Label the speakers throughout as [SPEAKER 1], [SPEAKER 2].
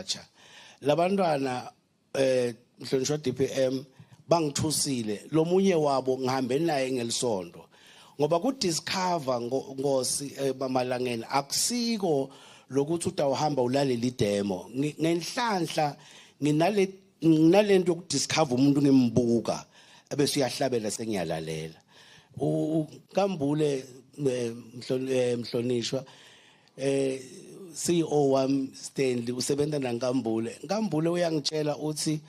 [SPEAKER 1] Culture. Labantwana, mhlonishwa DPM, bangithusile. Lomunye wabo ngihambe naye ngelisonto ngoba ku discover Nkosi bamalangeni akusiko lokuthi utawuhamba ulalela idemo. Ngenhlanhla nginalento yokudiscover umuntu, ngimbuka ebese uyahlabela, sengiyalalela. Kambule, mhlonishwa CEO wami Stanley usebenza naNkambule. Nkambule uyangitshela uthi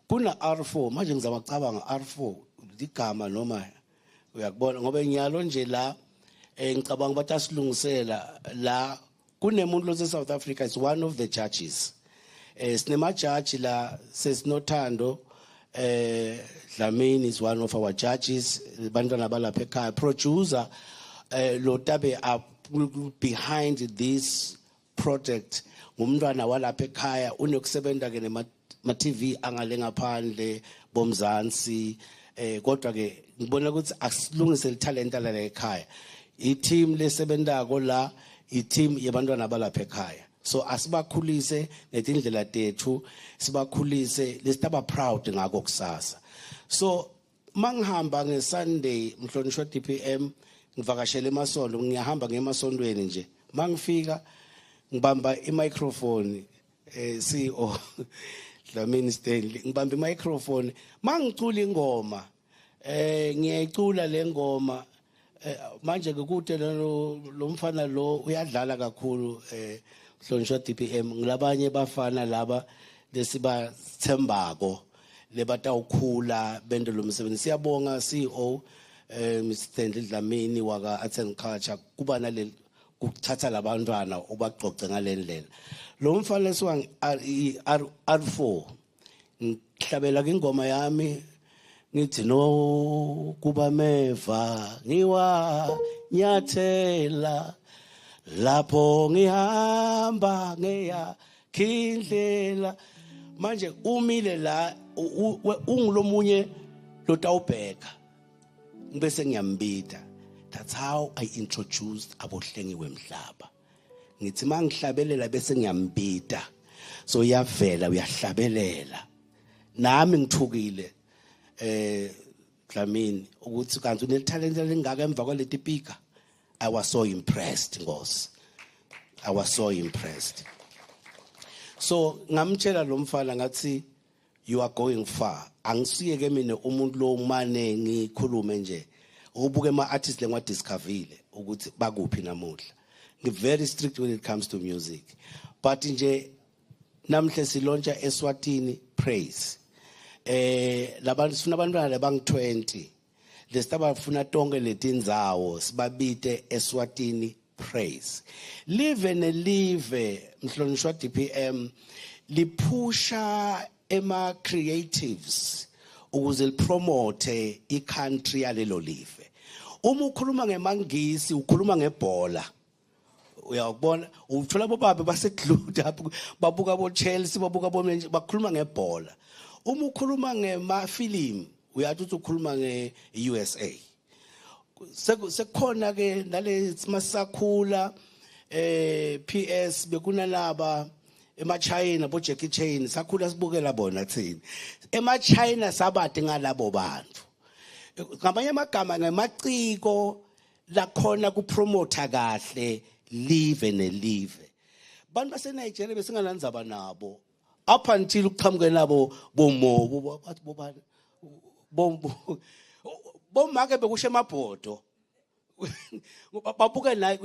[SPEAKER 1] kuna R4. Manje ngizama ukucabanga, R4 igama noma uyakubona, ngoba nyalo nje la ngicabanga bathi asilungisela la kunemuntu lose South Africa is one of the judges. Sinemajaji la, sesinothando Dlamini is one of our judges, bantwana balapha ekhaya. Producer lo tabe up behind this project ngumntwana walapha ekhaya, unokusebenza ke nema ma TV angale ngaphandle bomzansi, kodwa ke ngibona ukuthi asilungise talent la ekhaya. I team lesebentako la, i team yabantwana balapha ekhaya, so asibakhulise ngetindlela tethu, sibakhulise lesitaba proud ngako kusasa. So mangihamba ngeSunday, mhlonishwa DPM, ngivakashele emasondo, ngiyahamba ngemasontweni nje, mangifika ngibamba imicrophone, CEO Dlamini Stanley, ngibamba imicrophone, mangicula ingoma, ngiyayicula le ngoma. Manje ke kude lo lo mfana lo uyadlala kakhulu, mhlonishwa DPM, ngilabanye bafana laba lesibathembako lebatawukhula bente lo msebenzi. Siyabonga CEO Mr Stanley Dlamini waka Arts and Culture kuba nale kuthatha labantwana ubagcoce ngalendlela. Lo mfana esiwa R4, ngihlabela ingoma yami ngithi no kuba meva ngiwa nyathela lapho ngihamba ngeya khindlela. Manje umile la, ungulomunye lotawubheka, ngibese ngiyambita. That's how I introduced abohlengiwe mhlaba. Ngithi mangihlabelela bese ngiyambita, so uyavela uyahlabelela. Nami ngithukile, Dlamini, ukuthi kanti unethalente lingaka emva kwaleti pika. I was so impressed, Nkosi, I was so impressed. So ngamtshela lo mfana ngathi, "You are going far." Angisiye ke mina umuntu lo mane ngikhulume nje, ubuke ama artists lengiwadiscoverile ukuthi bakuphi namuhla. Ngi very strict when it comes to music, but nje namhle silauncha eSwatini Praise. Labantu sifuna abantwana labangu 20 lesibafuna tonke letindzawo sibabite eSwatini Praise. Live nelive, mhlonishwa DPM, liphusha ema creatives ukuze lipromote i-country yalelo live. Uma ukhuluma ngemangisi, ukhuluma ngebhola, uyakubona, uthola bobaba baseglued up, babuka bo Chelsea, babuka bo, bakhuluma ngebhola. Uma ukhuluma ngemafilimu, uyathi uthi ukhuluma nge-USA. Sekukhona ke nale masakhula, PS, bekunalaba emaChina bo Jackie Chan, sakhula sibukela bona thina emaChina, sabade ngalabo bantu. Ngamanye amagama, ngemaciko lakhona kupromota kahle live nelive. Bantu base Nigeria besinganandzaba nabo up until ukuqhamuke nabo bomo, bathi bobani, bomake bekushe emabhodo, babuke la,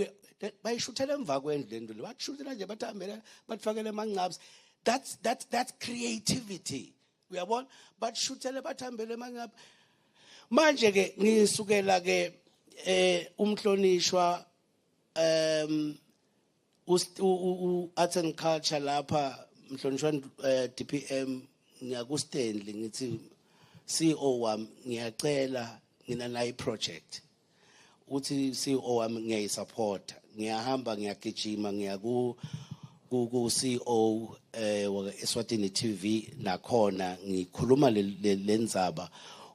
[SPEAKER 1] bayishuthela emva kwendlu lento le, bakushuthela nje, bathambela, bathfakele emancaps. That's creativity, uyabona, bashuthele, bathambele emancaps. Manje ke ngisukela ke umhlonishwa u Arts and Culture lapha, mhlonishwa DPM, ngiya ku Stanley, ngithi, "CEO wami, ngiyacela, ngina nayi project." Uthi CEO wami, "Ngiyayisupport." Ngiyahamba, ngiyagijima, ngiya ku CEO wa Eswatini TV, nakhona ngikhuluma lendzaba,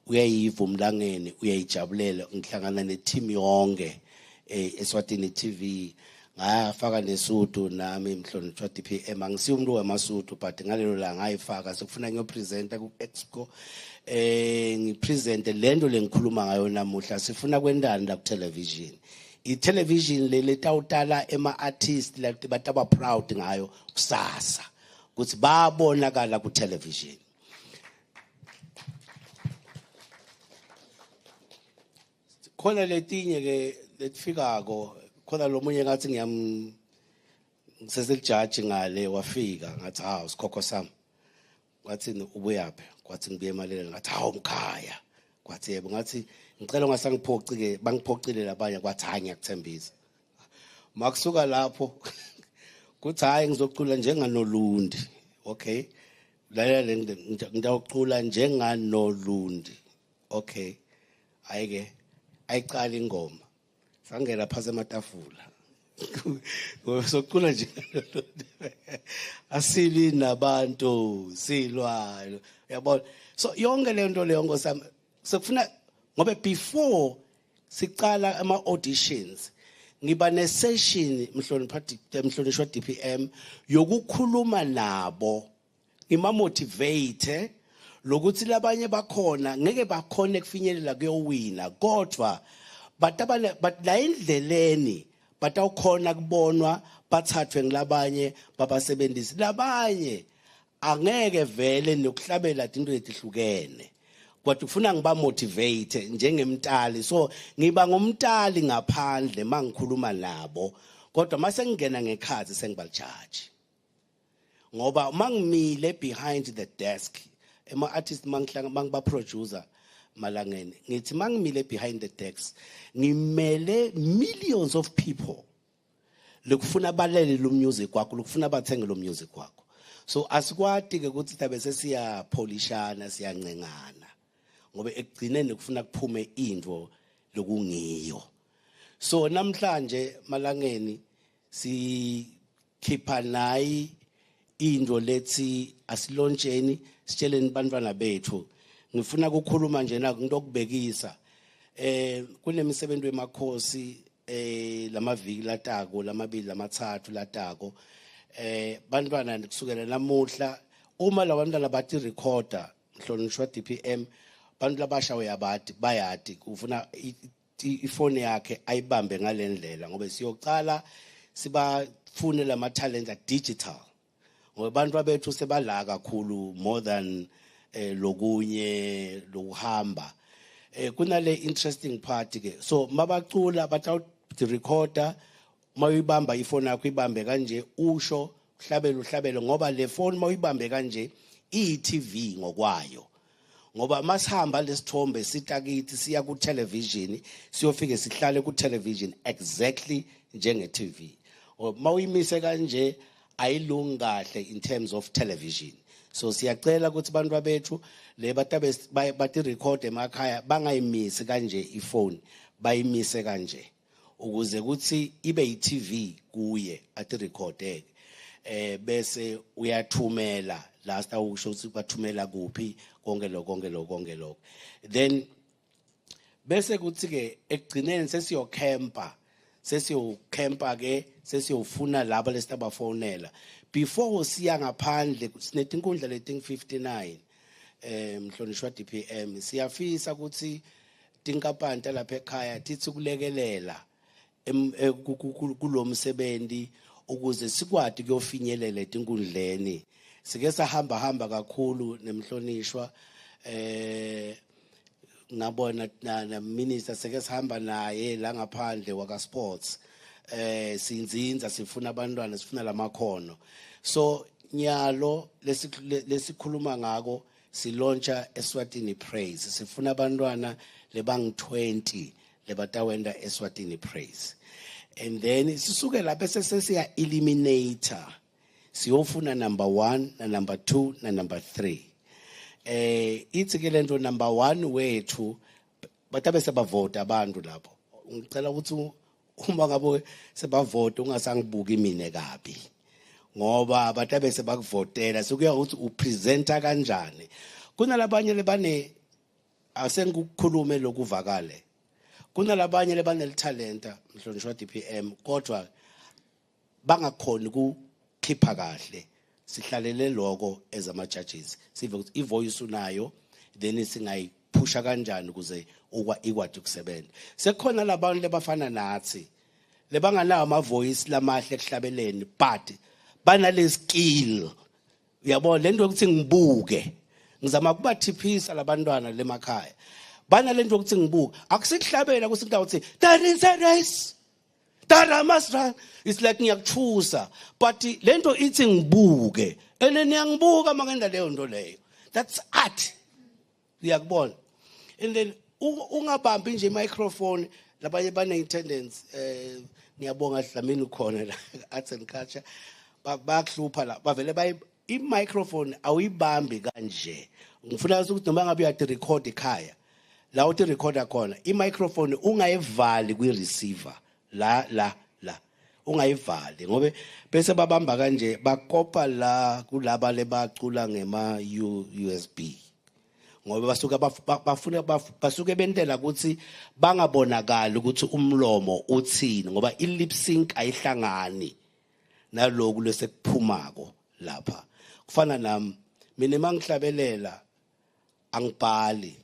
[SPEAKER 1] uyayiva umlangeni, uyayijabulela. Ngihlangana ne team yonke Eswatini TV. Ngafaka nesudu nami, mhlonishwa DPM. Angisiyo umuntu wamasudu, but ngalelo la ngayifaka, sekufuna ngiyopresenta ku Exco, ngipresente lento lengikhuluma ngayo namuhla. Sifuna kwendani la ku television, i television le letawutala ema artists la bataba proud ngayo kusasa ukuthi babonakala ku television. Khona letinye ke letifikako khona, lomunye ngathi ngiyam ngiseselijaji ngale, wafika, ngathi, "Hawu, sikhokho sami." Ngathi, "Ubuyaphi?" Kwathi, "Ngibuye emaleleni." Ngathi, "Hawu, mkhaya." Kwathi, "Yebo." Ngathi, "Ngicela ungasangiphoci ke, bangiphocile labanye." Kwathi, "Hayi, ngiyakuthembisa." Makusuka lapho kuthi, "Hayi, ngizocula njenganolundi." Okay, lalela le, ngitawucula njenganolundi. Okay, ayike ayicala ingoma, sangena phasi ematafula, socula nje, asili nabantu silwa, uyabona. So yonke le nto leyo, nkosami, sekufuna ngoba before sicala ama auditions ngiba ne session, mhlonipha, mhlonishwa DPM, yokukhuluma nabo, ngima motivate lokuthi labanye bakhona ngeke bakhone kufinyelela kuyowina, kodwa batabane but la endleleni batawukhona kubonwa, bathathwe ngilabanye, babasebenzisi. Labanye angeke vele nokuhlabela into letihlukene, kodwa ufuna ngiba motivate njengemtali. So ngiba ngumtali ngaphandle mangikhuluma nabo, kodwa mase ngingena ngekhathi sengibalijaji, ngoba mangimile behind the desk, ema artist mangihlanga mangiba producer malangeni, ngithi mangimile behind the desk ngimele millions of people lokufuna balele lo music wakho, lokufuna bathenge lo music wakho. So asikwati ke ukuthi tabe sesiyapholishana, siyancengana, ngoba ekugcineni kufuna kuphume into lokungiyo. So namhlanje malangeni sikhipha nayi into lethi asilontsheni, sitsheleni bantwana bethu. Ngifuna ukukhuluma nje na into okubekisa, kunemisebenzi wemakhosi lamaviki latako, lamabili, lamathathu latako. Bantwana kusukela namuhla, uma labantwana bathi recorder, mhlonishwa DPM, bantu labasha uyabati, bayati ufuna ifoni yakhe ayibambe ngalendlela, ngoba siyocala sibafune lama talent digital, ngoba abantu bethu sebala kakhulu more than lokunye lokuhamba. Kunale interesting part ke, so mabacula batawu recorder, mawuyibamba ifoni yakho ibambe kanje, usho uhlabele, uhlabele, ngoba le phone mawuyibambe kanje iyi-TV ngokwayo, ngoba masihamba lesithombe sitakithi siya ku television, siyofike sihlale ku television exactly njenge TV. Mawuyimise kanje ayilungi kahle in terms of television. So siyacela ukuthi abantu bethu le batabe bati record emakhaya bangayimisi kanje ifone, bayimise kanje ukuze kuthi ibe yi-TV kuye athi recordeke, bese uyathumela last awusho ukuthi bathumela kuphi, konke lokho, konke lokho, konke lokho. Then bese kuthi ke ekugcineni sesiyokhempa, sesiyokhempa ke, sesiyofuna laba lesitabafonela before siya ngaphandle. Sinetinkundla leting 59, mhlonishwa DPM. Siyafisa ukuthi tinkampani talapha ekhaya tithi kulekelela kulomsebenzi ukuze sikwati kuyofinyelela etinkundleni. Sike sahamba hamba kakhulu nemhlonishwa, ngabona na minister, seke sihamba naye la ngaphandle waka sports, sinzinza, sifuna abantwana, sifuna lamakhono. So nyalo lesikhuluma ngako, silauncha Eswatini Praise. Sifuna abantwana lebang 20 lebatawenda Eswatini Praise, and then sisuke lapha sesiya eliminator, siyofuna number 1 na number 2 na number 3. Ithi ke lento, number 1 wethu batabe sebavota abantu lapho. Ngicela ukuthi uma ngabe sebavota ungasangibuki mina kabi, ngoba batabe sebakuvotela, sekuya ukuthi upresenta kanjani. Kunalabanye lebane, asengikukhulume lokuvakale, kunalabanye lebanelithalenta, mhlonishwa DPM, kodwa Bangakhoni kukhipha kahle. Sihlalele lokho as ama judges, sive ukuthi ivoice unayo, then singayiphusha kanjani ukuze ukwa ikwadi ukusebenza. Sekukhona labantu lebafana nathi lebanganawo ama voice lamahle ekuhlabeleni, but banale skill, uyabona lento yokuthi ngibuke. Ngizama kubathiphisa labantwana lemakhaya banalento yokuthi ngibuke. Akusikuhlabela kusinto ukuthi there is a race that I must run. It's like ngiyakuthusa, but lento ithi ngibuke ene niyangibuka makenda leyo nto leyo. That's art, uyakubona. And then ungabambi nje microphone. Labanye bane tendency, ngiyabonga Dlamini ukhona la, arts and culture, bayakuhlupha la, bavele bayi i-microphone awuyibambi kanje. Ngifuna ukuthi noma ngabe uyati record ekhaya la uthi recorder khona, i-microphone ungayivali kwi-receiver la la la, ungayivali, ngobe bese babamba kanje, bakopa la kulaba lebacula ngema USB, ngoba basuke bafuna basuke bentela ukuthi bangabonakali ukuthi umlomo uthini, ngoba i-lip sync ayihlangani naloku lesekuphumako lapha. Kufana nami mina, mangihlabelela angibhali,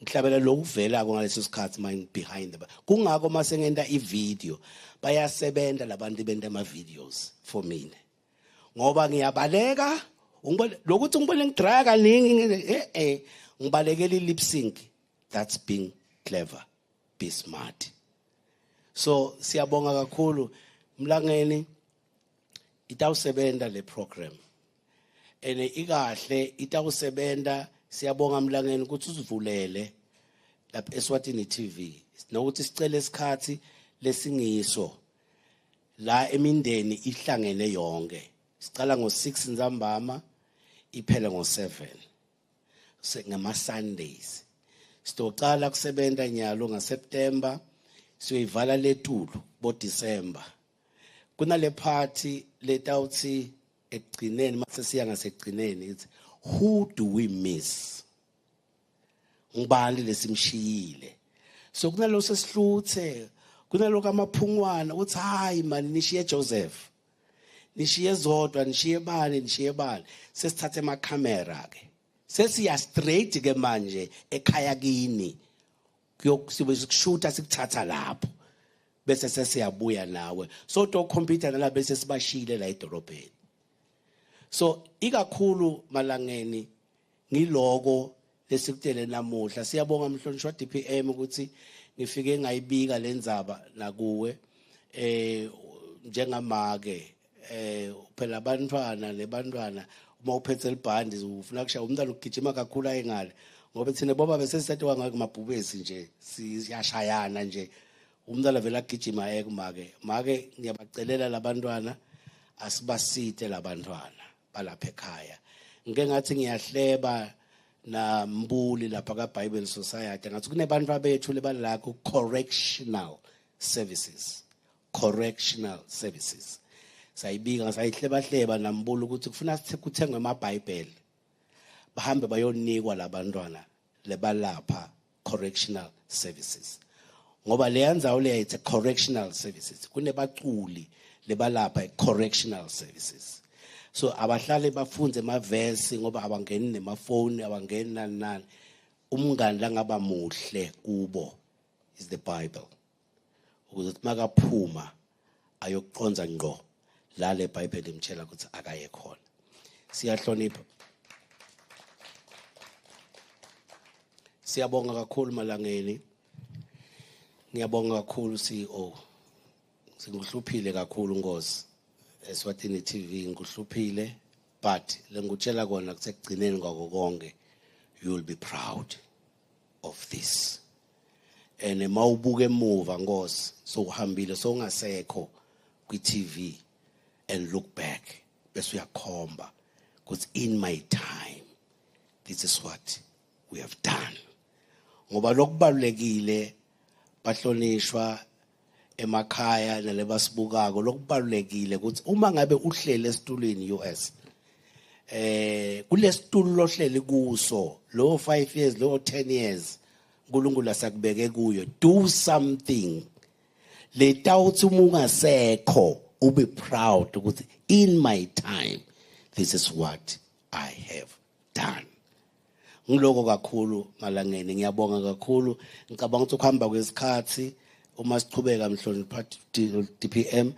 [SPEAKER 1] ngihlabela lokuvelako ngaleso sikhathi mind behind the. Kungako mase ngenta i-video, bayasebenza labantu benta ama videos for mina, ngoba ngiyabaleka. Ungibone lokuthi ngibone ngidraya kaningi, ngibalekela i-lip sync. That's being clever, be smart. So siyabonga kakhulu Mlangeni, itawusebenta le program ene ikahle, itawusebenta. Siyabonga Mlangeni ukuthi usivulele lapha eSwatini TV nokuthi sicele isikhathi lesingiso la emindeni ihlangene yonke. Sicala ngo6 ntsambama, iphele ngo7 ngama Sundays. Sitocala kusebenta nyalo ngaSeptember, siyoyivala letulu bo December. Kunale party letawuthi ekugcineni, mase siya ngasekugcineni, ithi "Who do we miss?" Ngibani lesimshiyile? So kunalo sesihluthe, kunalokho amaphungwana uthi hayi man, nishiye Joseph, nishiye Zodwa, nishiye bani, nishiye bani. Sesithathe ama camera ke, sesiya straight ke manje ekhaya kini, kuyokusibe sikushuta, sikuthatha lapho, bese sesiyabuya nawe. So to computer nala bese sibashile la edorobheni. So ikakhulu Malangeni, ngiloko lesikutele namuhla. Siyabonga mhlonishwa DPM ukuthi ngifike ngayibika lendzaba nakuwe njengamake. Phela abantwana nebantwana, uma uphethe libhandi ufuna kushaya umntwana, ugijima kakhulu ayengale, ngoba thina boba bese sisathiwa kumabhubesi nje, siyashayana nje, umntwana vele agijima aye kumake. Make, ngiyabacelela labantwana, asibasite labantwana balapha ekhaya. Ngike ngathi ngiyahleba nambuli lapha ka Bible Society, ngathi kunebantu abethu lebala ku correctional services, correctional services. Sayibika, sayihleba hleba nambuli ukuthi kufuna kuthengwe amaBhayibheli, bahambe bayonikwa labantwana lebalapha correctional services, ngoba leya ndzawo leya, it's a correctional services, kunebaculi lebalapha correctional services. So abahlale bafunze emavesi, ngoba abangeni nemafoni, abangeni nani nani. Umngani langaba muhle kubo is the Bible, ukuze ukuthi makaphuma ayokuqonza ngqo la le Bible imtshela ukuthi akaye khona. Siyahlonipha, siyabonga kakhulu Malangeni. Ngiyabonga kakhulu CEO, singihluphile kakhulu Nkosi eSwatini TV, ngikuhluphile, but lengikutshela kona kusekugcineni kwako konke, you will be proud of this. And mawubuka emuva Nkosi, so uhambile, so ungasekho kwi TV, and look back bese uyakhomba because in my time this is what we have done. Ngoba lokubalulekile, bahlonishwa emakhaya nalebasibukako, lokubalulekile ukuthi uma ngabe uhlele esitulweni US, kulesitulo lohleli kuso lo 5 years, lo 10 years uNkulunkulu asakubeke kuyo, do something letawuthi uma ungasekho. Ube proud ukuthi in my time this is what I have done. Ngiloko kakhulu, Malangeni. Ngiyabonga kakhulu. Ngicabanga ukuthi ukuhamba kwesikhathi, uma sichubeka, mhlonipha DPM,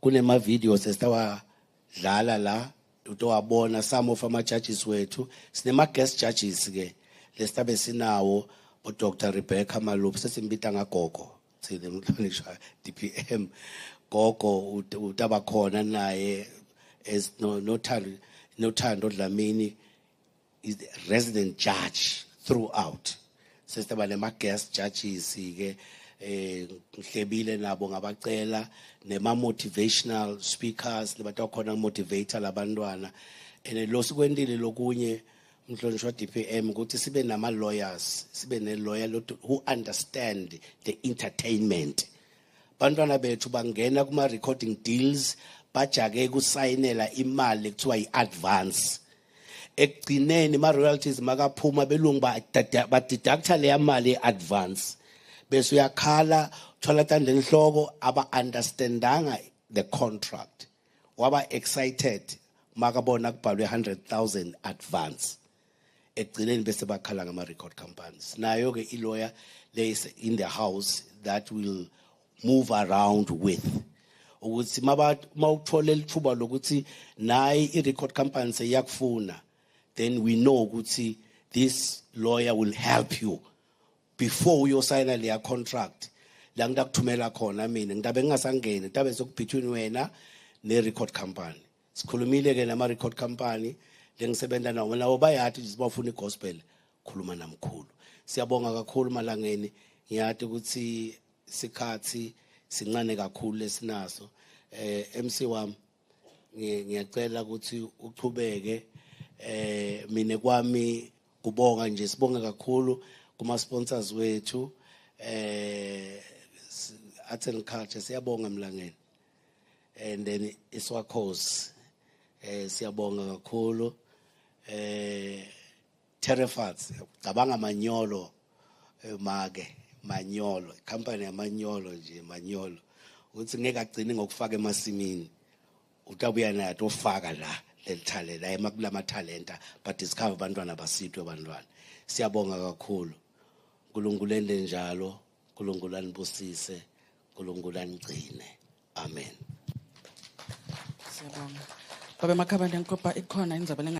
[SPEAKER 1] kunema videos esitawadlala la, utowabona some of ama judges wethu. Sinema guest judges ke lesitabe sinawo, uDr Rebecca Malup, sesimbita ngagogo thina, mhlonishwa DPM. Gogo utaba khona naye as no noThando Dlamini is the resident judge throughout. Sesitaba nema guest judges ke, ngihlebile nabo, ngabacela nema motivational speakers lebatakhona motivate labantwana. And lo sikwentile lokunye, mhlonishwa DPM, ukuthi sibe nama lawyers, sibe ne lawyer who understand the entertainment. Bantwana bethu bangena kuma recording deals, bajake kusayinela imali kuthiwa i-advance. Ekugcineni ma royalties makaphuma, belungu badeducta leya mali advance, bese uyakhala, uthola tandla enhloko. Aba understandanga the contract. Waba excited makabona kubhalwe 100,000 advance. Ekugcineni bese bakhala ngama record companies. Nayo ke i-lawyer le is in the house that will move around with ukuthi maba mawuthola lithuba lokuthi nayi i-record company seyakufuna, then we know ukuthi this lawyer will help you before uyosayina leya contract. La ngitakuthumela khona mina, ngitabe ngingasangeni, ngitabe sekubetween wena ne-record company. Sikhulumile ke nama record company lengisebenza nawo, nawo bayathi nje bafuna igospel, khuluma namkhulu. Siyabonga kakhulu, Malangeni. Ngiyati ukuthi sikhathi sincane kakhulu lesinaso. MC wami, ngiyacela ukuthi uchubeke. Mina kwami kubonga nje. Sibonge kakhulu kuma sponsors wethu, Arts and Culture, siyabonga Mlangeni, and then Iswakhosi, siyabonga kakhulu, Terefats, cabanga manyolo, make manyolo, company yamanyolo nje, manyolo ukuthi ngeke agcine ngokufaka emasimini, utabuya naye atofaka la leli talent la emakulama talenta, but discover abantwana basitwe abantwana. Siyabonga kakhulu. uNkulunkulu ende njalo, uNkulunkulu anibusise, uNkulunkulu anigcine. Amen.
[SPEAKER 2] Siyabonga. Babe Makhabane, nkopa ikhona indzaba.